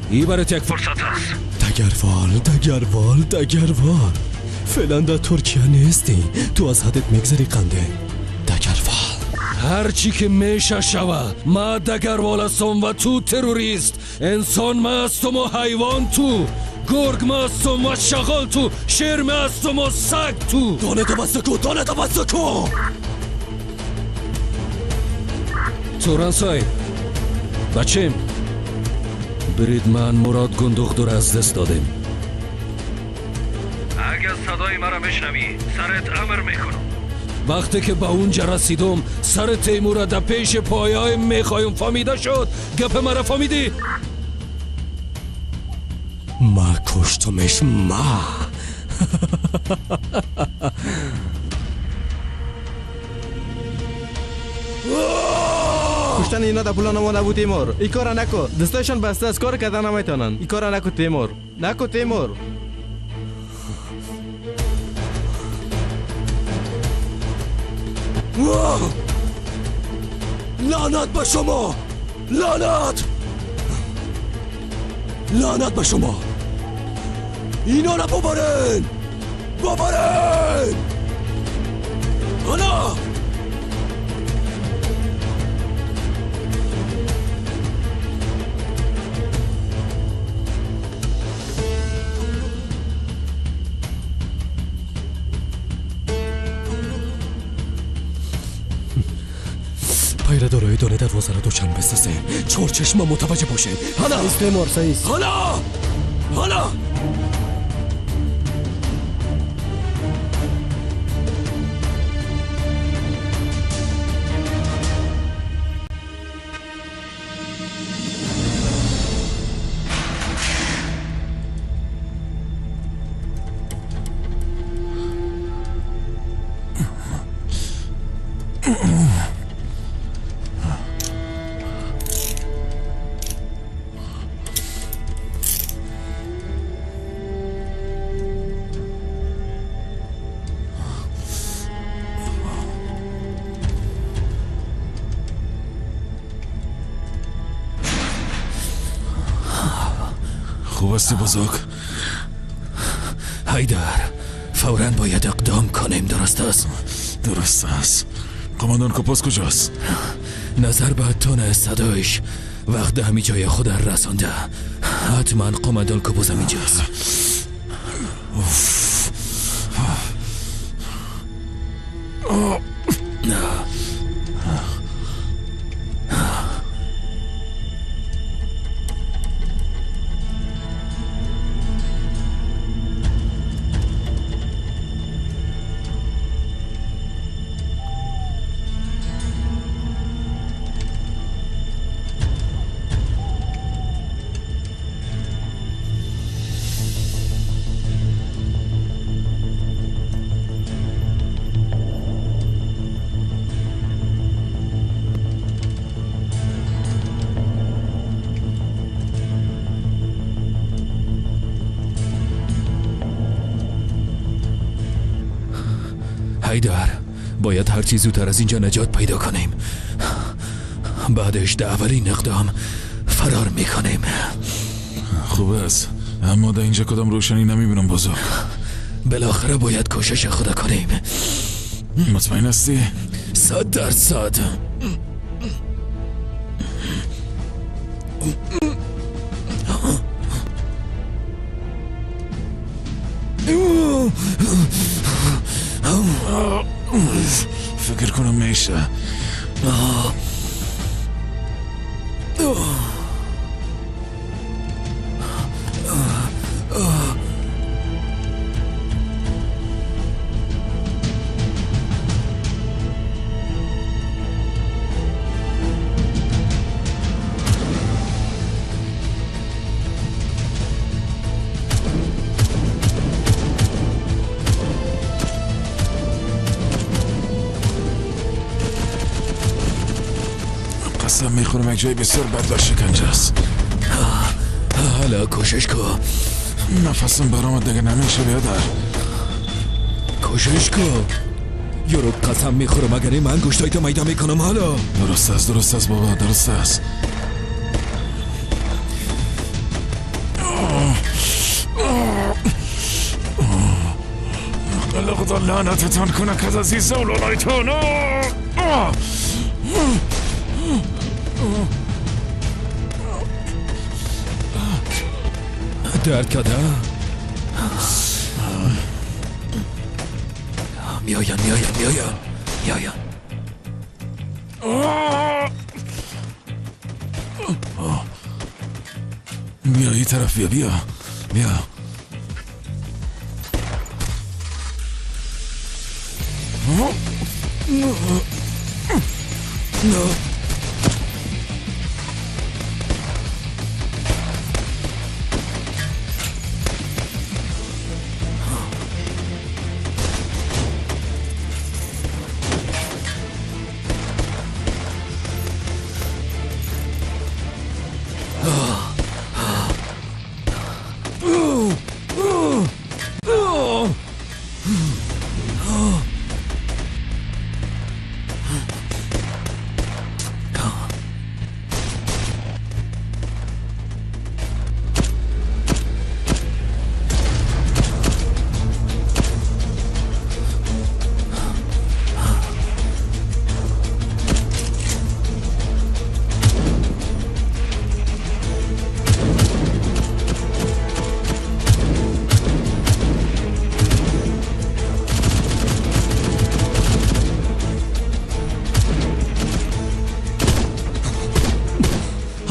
ای برات یک فرصت است. دگروال دگروال دگروال، فعلا در ترکیه نیستی، تو از حدت میگذری قنده. دگروال هرچی که میشه شوه، ما دگروال هستم و تو تروریست. انسان ما هستم و حیوان تو، گرگ ما هستم و شغال تو، شیر ما هستم و سگ تو. دانه تو بسته کو، دانه تو بسته کو. توران صاحب، بچیم برید، من مراد گندوخت رو از دست دادیم. اگه صدای مرا میشنوی سرت امر میکنم. وقتی که به اونجا رسیدم سر تیمور را در پیش پایای میخوایم. فهمیده شد؟ گپ مرا فهمیدی؟ ما کشتمش ما. کشتن اینا در پلان ما نبود تیمور. ای کارا نکو، دستایشان بسته است، کار کردن نمیتونن. ای کارا نکو تیمور، نکو تیمور. لعنت به شما، لعنت، لعنت به شما. اینا را ببرن، ببرن. حالا پیره دارای دانه دروازه را دوچند بسازه، چهار چشم متوجه باشه. حالا استعمار سایز. حالا حالا خوب بزرگ حیدر، فوراً باید اقدام کنیم. درست است؟ درست است. قماندان کپاس کجاست؟ نظر به تون صدایش وقت همی جای خود رسانده. حتما قماندان کپاس هم اینجاست. حیدر، باید هرچی زودتر از اینجا نجات پیدا کنیم. بعدش در اولین اقدام فرار میکنیم. خوب است، اما در اینجا کدام روشنی نمیبینم بزرگ. بالاخره باید کوشش خود کنیم. مطمئن هستی؟ 100%. فکر کنم میشه. قسم میخورم یک جای بسیار بد و شکنجه است. حالا کوشش کن. نفسم برآمد دیگه نمیشه بیادر. کوشش کن یورو، قسم میخورم اگر این من گوشتای تو میده میکنم. حالا درست است، درست است بابا، درست است. خدا لعنتتان کنه که از عزیز اولادایتان. درد کرده؟ میآین میآین میآین میآین. بیا این طرف، بیا بیا بیا. نه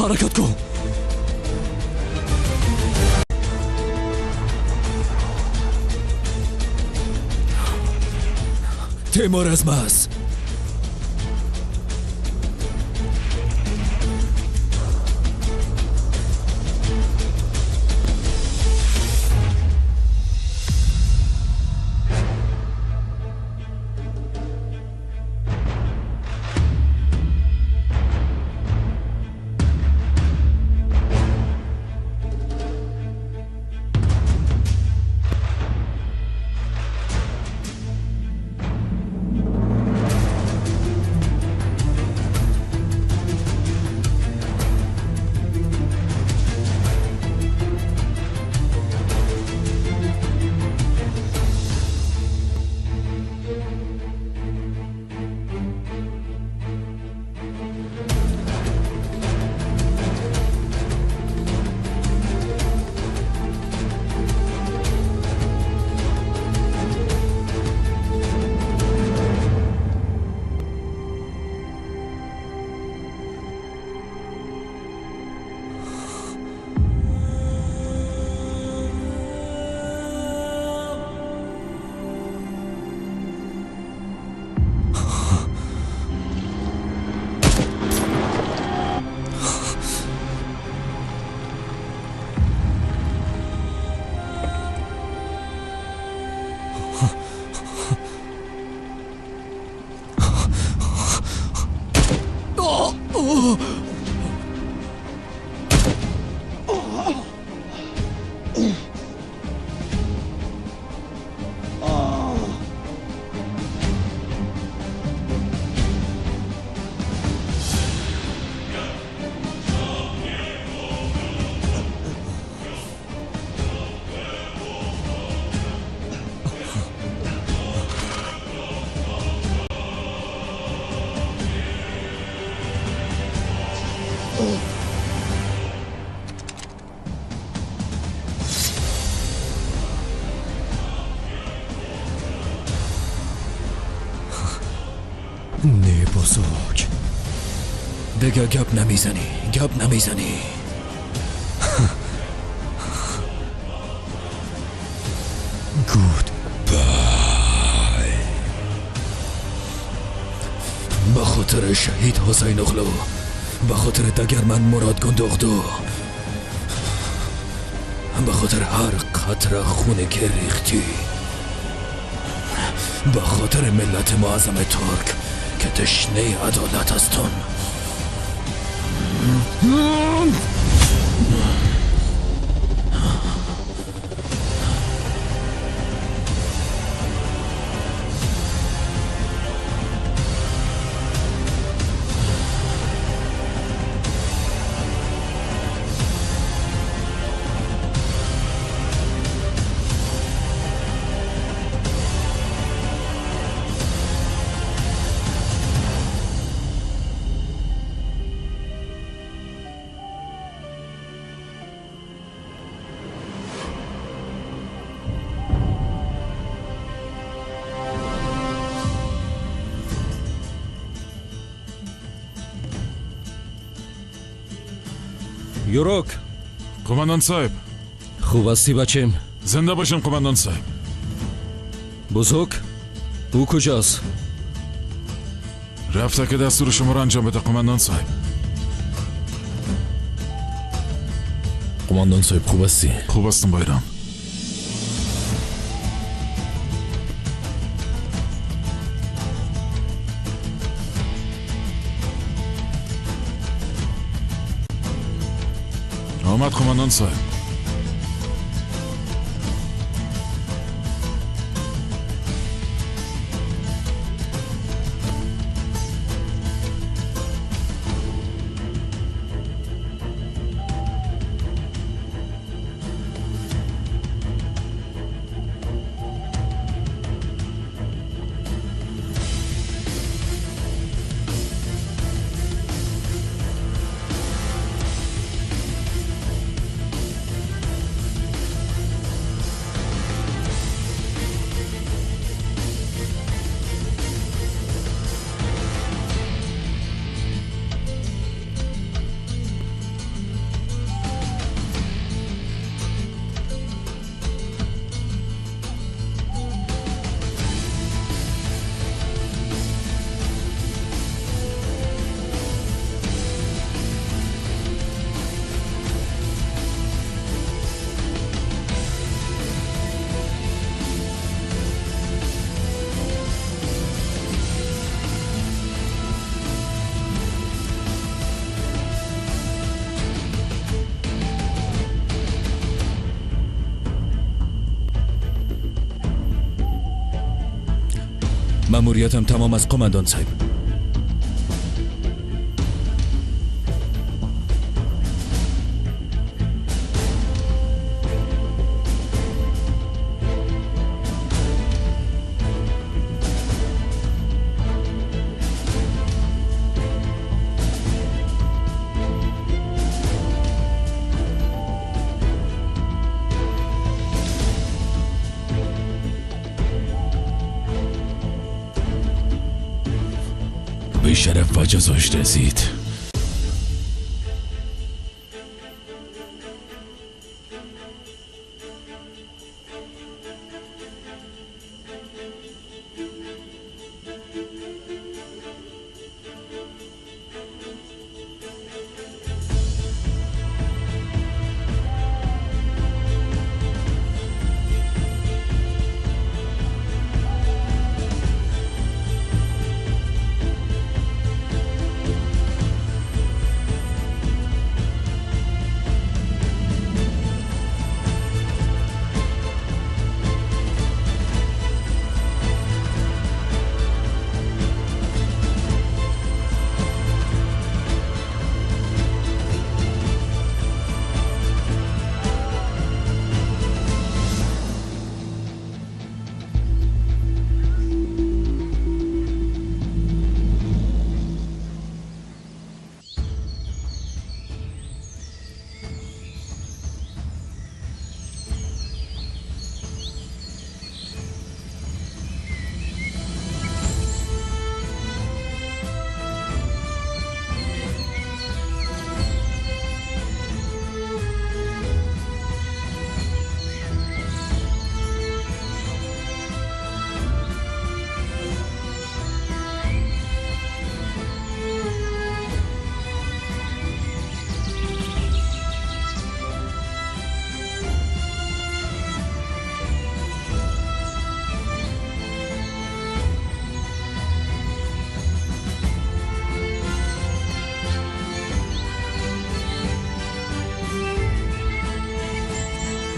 حرکت کن. تیمور از ماست. نه بزرگ دیگه گپ نمیزنی، گپ نمیزنی. گود بای. به خاطر شهید حسین اغلو، به خاطر دگرمن مراد گندوغدو، به خاطر هر قطره خونه که ریختی، به خاطر ملت معظم ترک که تشنه عدالت هستن. یوروک. قماندان صاحب. خوب هستی بچم؟ زنده باشم قماندان صاحب. بزرگ او کجاست؟ رفته که دستور شما را انجام بده قماندان صاحب. قماندان صاحب خوب هستی؟ خوب هستم بایرام. آمد قماندان صاحب. ماموریتم تمام از قماندان صاحب. شرف و جزاش رسید.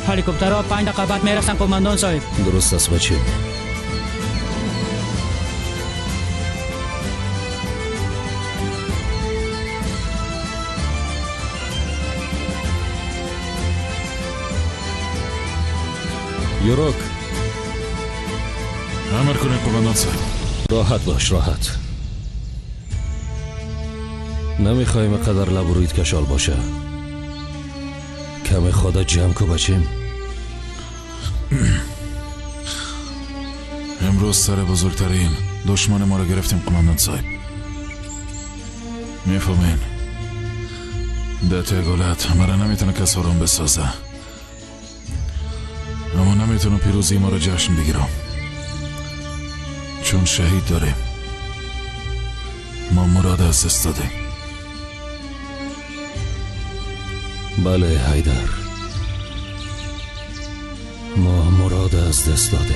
هلیکوپترها 5 دقیقه بعد میرسن قماندان صاحب. درست است بچه. یوروک امر کنید قماندان صاحب. راحت باش، راحت. نمیخوایم قدر لب رویت کشال باشه. کم خدا جمع کو بچیم. امروز سر بزرگترین دشمن ما رو گرفتیم قماندان صاحب. میفهمین دته گلت مرا نمیتونه کس آرام بسازه، اما نمیتونه پیروزی ما رو جشن بگیرم، چون شهید داریم. ما مراد از دست دادیم. بله حیدر، ما مراد از دست دادیم.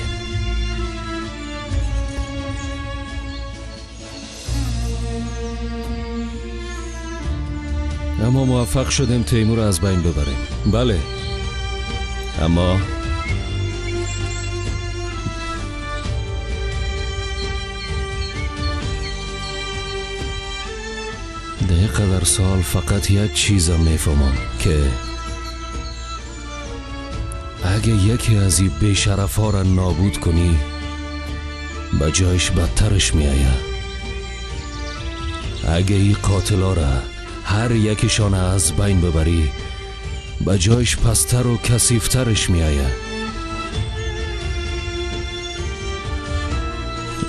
اما موفق شدیم تیمور را از بین ببریم. بله، اما ده قدر سال فقط یک چیزم میفهمم که اگه یکی از این بیشرف ها را نابود کنی، به جایش بدترش میآید. اگه این قاتل ها را هر یکیشان از بین ببری، به جایش پستر و کثیفترش میآید.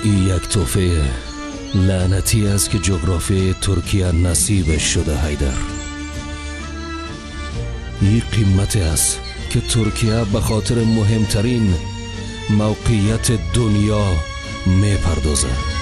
این یک تحفه لعنتی است که جغرافی ترکیه نصیبش شده حیدر. این قیمت است که ترکیه به خاطر مهمترین موقعیت دنیا میپردازد.